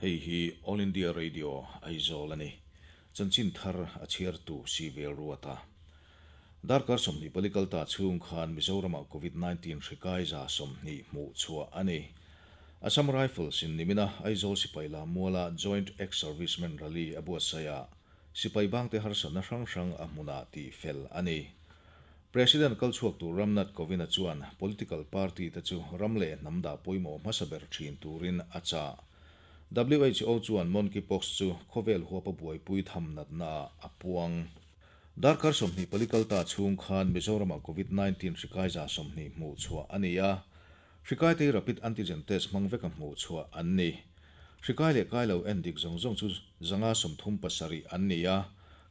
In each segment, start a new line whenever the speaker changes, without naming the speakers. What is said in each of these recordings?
Hei hi All India Radio, Aizawl a ni. Chanchin thar a chhiartu si vel ruat a. Darkar 24 kal ta chhung khan Mizoramah Covid 19 hri kai 20 hmuh chhuah a ni. Assam Rifles in nimina Aizawl sipai lammuala Joint Ex-Servicemen Rally a buatsaih a, sipai bangte harsatna hrang hrang a hmunah tih fel a ni. President kal chhuak tur Ramnath Kovind-a chuan political party te chu ram leh hnam dah pawimawh hmasa ber thin turin a chah. WHO chuan monkeypox chu khawvel huapa buaipui tham natna ah a puang. Darkar 24 kal ta chhung khan Mizoramah Covid 19 hri kai 20 hmuh chhuah a ni a. Hri kaite hi rapid antigen test hmang veka hmuh chhuah an ni. Hri kai leh kai lo en dik zawng zawng chu 537 an ni a,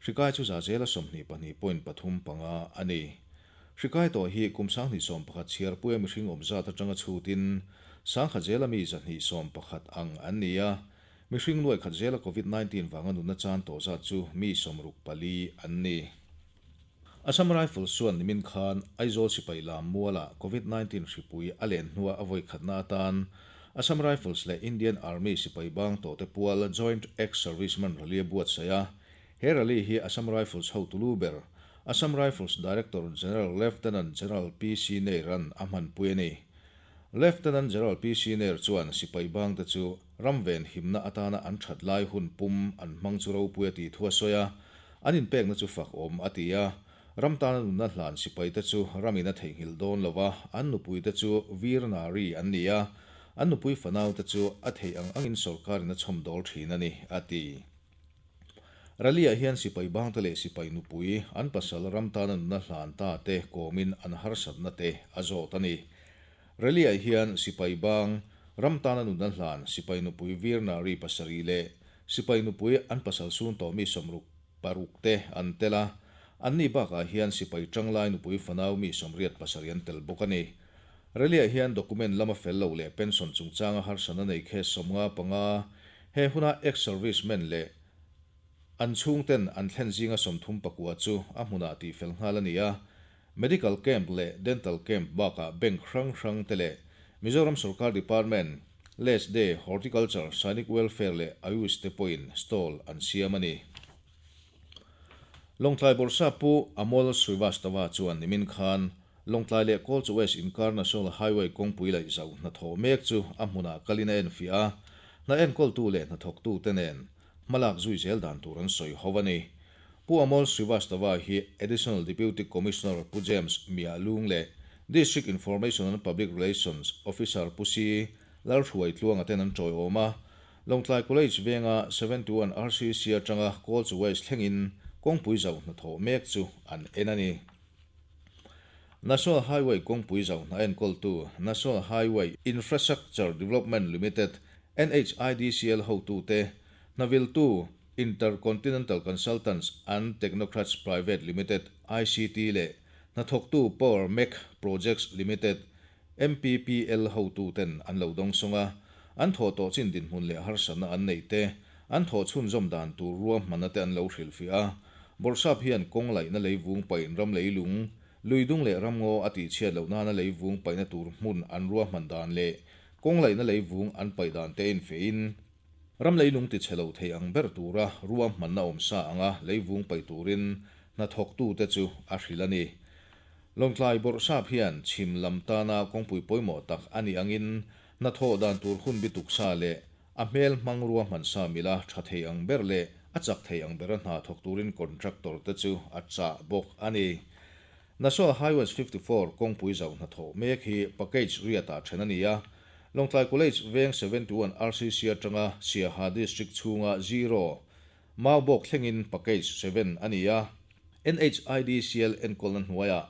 hri kai chu zazela 22.35 a ni. Hri kai tawh hi kum 2011 chhiarpuia mihring awm zat atanga chhutin 10,000 zela mi 211 ang an ni a, mihring 100,000 zela Covid 19 vanga nunna chan tawh zat chu mi 64 an ni. Assam Rifles chuan nimin khan Aizawl sipai lammuala Covid 19 hripui a len hnua a vawi khatna atan Assam Rifles leh Indian Army sipai bang tawhte pual Joint Ex-Serviceman Rally a buatsaih a. He rally hi Assam Rifles hotu ber Assam Rifles Director General Lieutenant General PC Nair-a'n a hmanpui a ni. Lieutenant General PC Nair chuan sipai bangte chu ram ven himna atana an that lai hun pum an hmang chu ropui a tih thu a sawi a, an inpekna chu fak awm a ti a. Ram tana nunna hlan sipaite chu ramin a theihnghilh dawn lo a, an nupuite chu vir nari an ni a, an nupui fanaute chu a theih ang angin sorkarin a chhawm dawl thin a ni, a ti. Rally-ah hian sipai bangte leh sipai nupui, an pasal ram tana nunna hlan ta te kawmin an harsatna te a zawt a ni. Rally-ah hian sipai bang, ram tana nunna hlan sipai nupui vir nari 7 leh sipai nupui an pasal sun tawh mi 66 te an tel a, anni bakah hian sipai tanglai nupui fanau mi 87 an tel bawk a ni. Rally-ah hian document lama fel lo leh pension chungchanga harsatna nei case 55 he huna ex-servicemen leh an chhungten an thlen zinga 39 chu a hmunah tih fel nghal a ni a. Medical camp leh dental camp bakah bank hrang hrang te leh Mizoram Sarkar Department, LSD, Horticulture, Sainik Welfare leh Ayush te pawhin stall an siam a ni. Lawngtlai Bawrhsa Pu Amol Srivastava chuan nimin khan Lawngtlai leh Kawlchaw West inkar National Highway kawngpui laih zauh hnathawh mek chu a hmunah kalin a enfiah a, hna enkawltu leh hnathawktu te nen hmalak zui zel dan tur an sawi ho a ni. Pu Amol Srivastava hi Additional Deputy Commissioner Pu James Mialung leh District Information and Public Relations Officer Pu C. Lalhruai Tluanga ten an tawiawm a. Lawngtlai College venga 71 RCC atanga Kawlchaw West thlengin kawngpui zauh hnathawh mek chu an en a ni. National Highway kawngpui zauh hna enkawltu National Highway Infrastructure Development Limited, NHIDCL hotute, hnaviltu Intercontinental Consultants and Technocrats Private Limited, ICT, leh hnathawktu Power Mech Projects Limited, MPPL, hotuten an lo dawng sawng a, an thawh tawh chin dinhmun leh harsatna an neih te, an thawh chhunzawm dan tur ruahmanna te an lo hrilhfiah a. Bawrhsap hian kawng laihna leivung paih ram leilung, luidung leh ramngaw a tihchhiat loh nana leivung paihna tur hmun an ruahman dan leh kawng laihna leivung an paih dan te infehin, ram leilung tichhe lo thei ang ber tura ruahmanna awm sa anga leivung paih turin hnathawktute chu a hrilh a ni. Lawngtlai Bawrhsap hian chhim lam tana kawngpui pawimawh tak a nih angin hnathawh dan tur hun bituk sa leh a hmel hmang ruahman sa mila tha thei ang ber leh a chak thei ang bera hna thawk turin contractor te chu a chah bawk a ni. National Highways 54 kawngpui zauh hnathawh mek hi package riatah then a ni a, Lawngtlai College veng 71 RCC atanga Siaha District chhunga zero Maubawk thlengin package 7 a ni a, NHIDCL enkawlna hnuaiah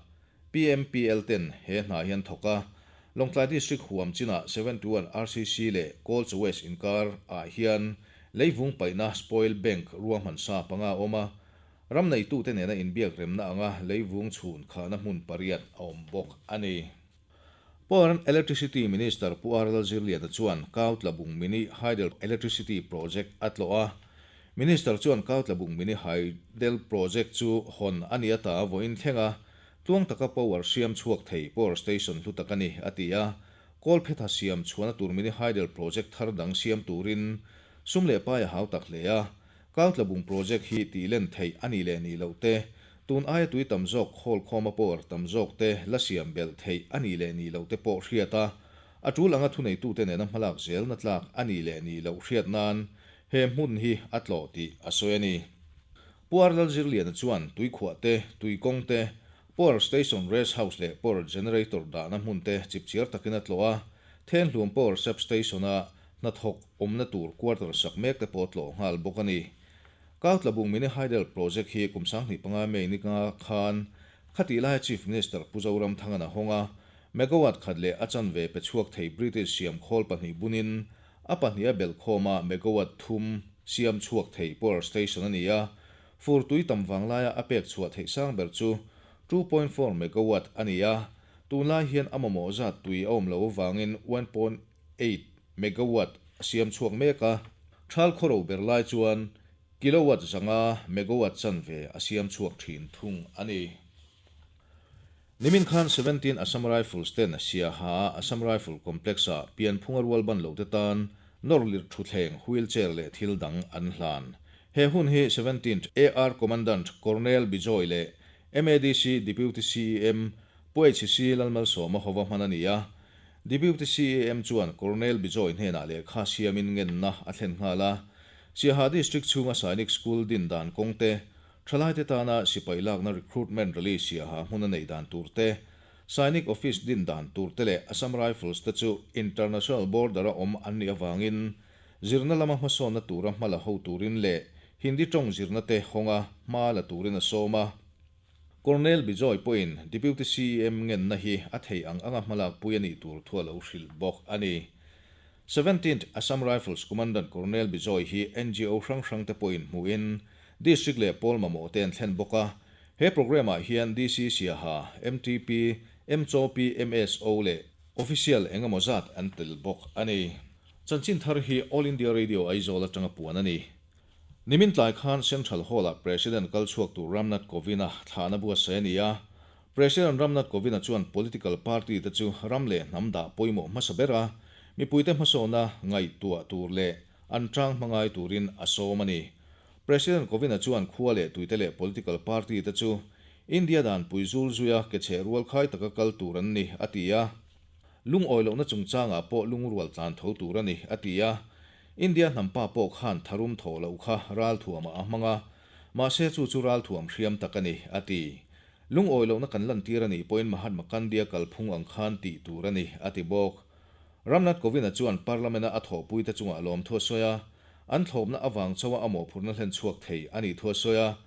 PMPL ten he hna hian thawk a, Lawngtlai District huam chinah 71 RCC leh Kawlchaw West inkar ah hian leivung paihna spoil bank ruahman sa panga a awm a, ram neitute nena inbiak remna anga leivung chhun khahna hmun pariat a awm bawk a ni. Power and Electricity Minister Pu R Lalzirliana chuan Kautlabung Mini Hydel Electricity Project a tlawh a. Minister chuan Kautlabung Mini Hydel Project chu hawn a ni ata vawiin thleng a, tluang taka power siam chhuak thei power station hlu tak a ni, a ti a. Kawlphetha siam chhuahna tur Mini Hydel Project thar dang siam turin Sum leh pai a hautak hle a. Kau Tlabung project hi tih len theih a nih leh nih loh te, tun aia tui tam zawk khawl khawma power tam zawk te la siam belh theih a nih leh nih loh te pawh hriat a, a tul anga thuneitute nena hmalak zelna tlak a nih leh nih loh hriat nan he hmun hi a tlawh tih a sawi a ni. Pu R Lalzirliana chuan tuikhuah te, tuikawng te, power station rest house leh power generator dahna hmun te chipchiar takin a tlawh a, Thenhlum power sub-station-a hnathawk awmna tur quarter sak mek te pawh a tlawh nghal bawk a ni. Kau Tlabung Mini Hydel Project hi kum 2005 May ni nga khan khatih laia Chief Minister Pu Zoramthangan a hawng a, megawatt khat leh a chanve pe chhuak thei British siam khawl pahnih bunin a pahnih a belh khawm a megawatt thum siam chhuak thei power station a ni a, fur tui tam vang laia a pek chhuah theih sang ber chu 2.4 megawatt a ni a, tunlai hian a mamawh zat tui a awm loh avangin 1.8 megawatt a siam chhuak mek a, thal khawro ber lai chuan kilowatt 500 megawatt chanve a siam chhuak thin thung a ni. Nimin khan 17 Assam Rifles ten Siaha Assam Rifle Complex-a pianphunga rual ban lo te tan nawrlir thutthleng wheelchair leh thil dang an hlan. He hun hi 17th AR Commandant Colonel Bijoy leh MADC Deputy CEM Pu HC Lalmalsawma hova hman a ni a. Deputy CEM chuan Colonel Bijoy hnenah lehkha siamin ngenna a thlen nghal a. Siaha District chhunga Sainik School din dan kawng te, thalai te tana sipai lakna recruitment rally Siaha hmun a nei dan tur te, Sainik Office din dan tur te leh Assam Rifles te chu international border a awm an nih avangin zirna lama hmasawnna tura hma la ho turin leh Hindi tawng zirna te hawnga hma la turin a sawm a. Colonel Bijoy pawhin Deputy CEM ngenna hi a thei ang anga hmalak pui a nih tur thu a lo hrilh bawk a ni. 17th Assam Rifles Commandant Colonel Bijoy hi NGO hrang hrang te pawhin hmuhin District leh pawl mamawh te an thlen bawk a. He programme-ah hian DC Siaha, MTP, MCOP, MSO leh Official engemaw zat an tel bawk a ni. Chanchin thar hi All India Radio Aizawl atanga puan a ni. Nimin tlai khan Central Hall-ah President kal chhuak tur Ramnath Kovind-a thlahna buatsaih a ni a. President Ramnath Kovind-a chuan political party te chu ram leh hnam dah pawimawh hmasa ber a, mipuite hmasawnna ngaihtuah tur leh an tang hma ngai turin a sawm a ni. President Kovind-a chuan khua leh tuite leh political party te chu India dan pui zul zuia ke cheh rual khai taka kal tur an ni, a ti a. Lungawi lohna chungchangah pawh lungrual tlan tho tur a ni, a ti a. India hnampa pawh khan tharum thaw loh kha ralthuamah a hmang a, mahse chu chu ralthuam hriam tak a ni, a ti. Lungawi lohna kan lantir a nih pawhin Mahatma Gandhi-a kalphung ang khan tih tur a ni, a ti bawk. Ramnath Kovind-a chuan Parliament-a a thawhpuite chungah lawmthu a sawi a, an thlawpna avang chauha a mawhphurhna hlen chhuak thei a nih thu a sawi a.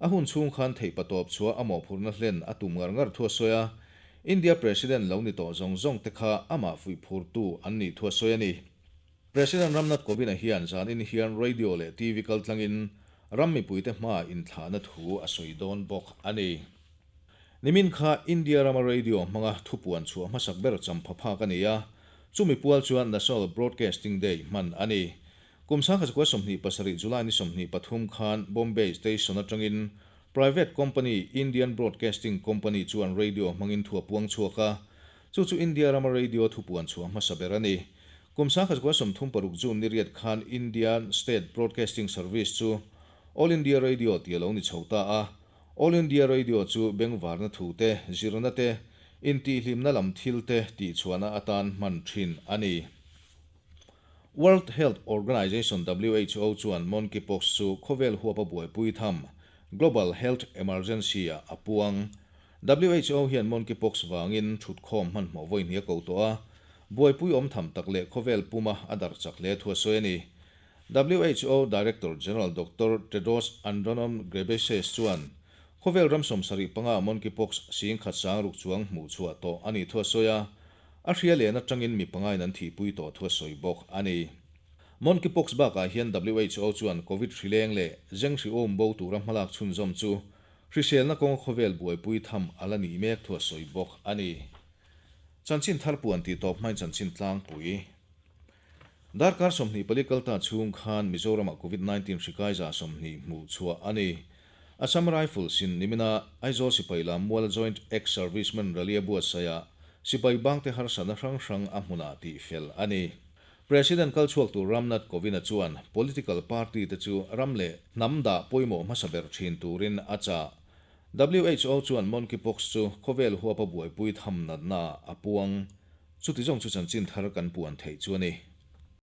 A hun chhung khan theihpa tawp chhuah a mawhphurhna hlen a tum ngar ngar thu a sawi a, India President lo ni tawh zawng zawng te kha amah fuihphurtu an nih thu a sawi a ni. President Ramnath Kovind-a hian zanin hian radio leh TV kaltlangin ram mipuite hmaa inthlahna thu a sawi dawn bawk a ni. Nimin kha India rama radio hmanga thupuan chhuah hmasak ber champha phak a ni a, chumi pual chuan National Broadcasting Day hman a ni. Kum 1927 July ni 23 khan Bombay Station atangin private company Indian Broadcasting Company chuan radio hmangin thu a puang chhuak a, chu chu India rama radio thupuan chhuah hmasa ber a ni. Kum 1936 June ni riat khan Indian State Broadcasting Service chu All India Radio tih a lo ni chho ta a, All India Radio chu bengvarna thu te, zirna te, intihhlimna lam thil te tihchhuahna atan hman thin a ni. World Health Organization, WHO, chuan monkeypox chu khawvel huapa buaipui tham, global health emergency, ah a puang. WHO hian monkeypox vangin thutkhawm hmanhmawh vawi hnih a ko tawh a, buaipui awm tham tak leh khawvel puma a darh chak hle thu a sawi a ni. WHO Director General Doctor Tedros Adhanom Ghebreyesus chuan khawvel ram 75 monkeypox sing khat sang ruk chuang hmuh chhuah tawh a nih thu a sawi a, a hria lehna tangin mi pangain an thihpui tawh thu a sawi bawk a ni. Monkeypox bakah hian WHO chuan Covid hrileng leh zeng hri awm bo tura hmalak chhunzawm chu hriselna kawng khawvel buaipui tham a la nih mek thu a sawi bawk a ni. Chanchin thar puan tih tawp hmain chanchin tlangpui. Darkar 24 kalta chhung khan Mizoramah Covid-19 hri kai 20 hmuh chhuah a ni. Assam Rifles in nimina Aizawl sipai lam mual Joint Ex-Servicemen Rally a buatsaih ah sipai bangte harsatna hrang hrang a hmunah tih fel a ni. President kal chhuak tur Ram Nath Kovind-a chuan political party te chu ram leh hnam dah pawimawh hmasa ber thin turin a chah. Who chuan Monkeypox chu khawvel huapa buaipui tham natnaah a puang. Chuti zawng chu chanchin thar kan puan theih chu a ni.